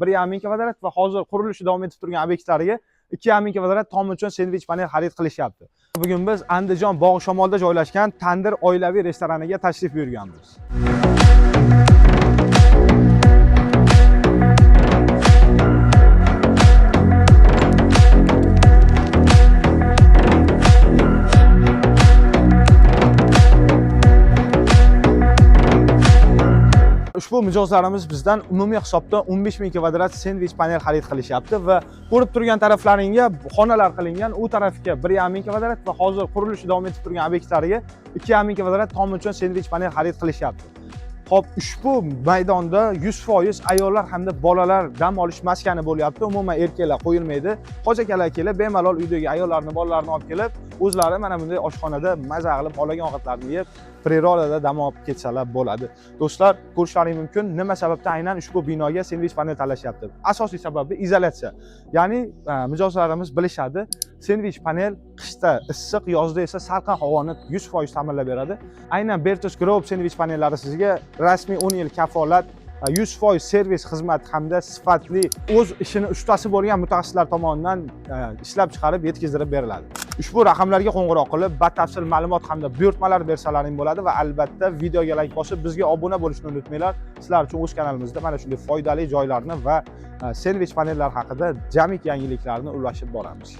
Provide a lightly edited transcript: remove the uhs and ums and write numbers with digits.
1,5 ming kvadrat va hozir qurilishi davom etib turgan obyektlariga 2,5 ming kvadrat tom uchun sendvich panel xarid qilishyapti. Bugun biz Andijon Bog'ishamolda joylashgan Tandir oilaviy restoraniga tashrif buyurganmiz. Ushbu mijozlarimiz bizdan umumiy hisobda 15 ming kvadrat sendvich panel xarid qilishyapti va ko'rib turgan taraflaringga xonalar qilingan. U tarafga 1,5 ming kvadrat va hozir qurilishi davom etib turgan obyektlariga 2,5 ming kvadrat tom uchun sendvich panel xarid qilishyapti. Xo'p, ushbu maydonda 100% ayollar hamda bolalar dam olish maskani bo'lyapti. Umuman erkaklar qo'yilmaydi. Hoji akalar kelib, bemalol uydagi ayollarni, bolalarni olib kelib, o'zlari mana bunday oshxonada maza qilib xohlagan ovqatlarni yeb, природа da dam olib ketsalar bo'ladi. Do'stlar, ko'rishlaring mumkin, nima sababdan aynan ushbu binoga sendvich panel tanlashyapti. Asosiy sababi izolyatsiya. Ya'ni mijozlarimiz bilishadi, sendvich panel qishda issiq, yozda esa salqin havoni 100% ta'minlab beradi. Aynan Bertus Group sendvich panellari sizga rasmiy 10 yil kafolat, 100% servis xizmati hamda sifatli o'z ishini ustasi bo'lgan mutaxassislar tomonidan ishlab chiqarib yetkazdirib beriladi. Ushbu raqamlarga qo'ng'iroq qilib, batafsil ma'lumot hamda buyurtmalar bersalaring bo'ladi va albatta videoga layk bosib, bizga obuna bo'lishni unutmanglar. Sizlar uchun o'z kanalimizda mana shunday foydali joylarni va sendvich panellar haqida jamiki yangiliklarni ulashib boramiz.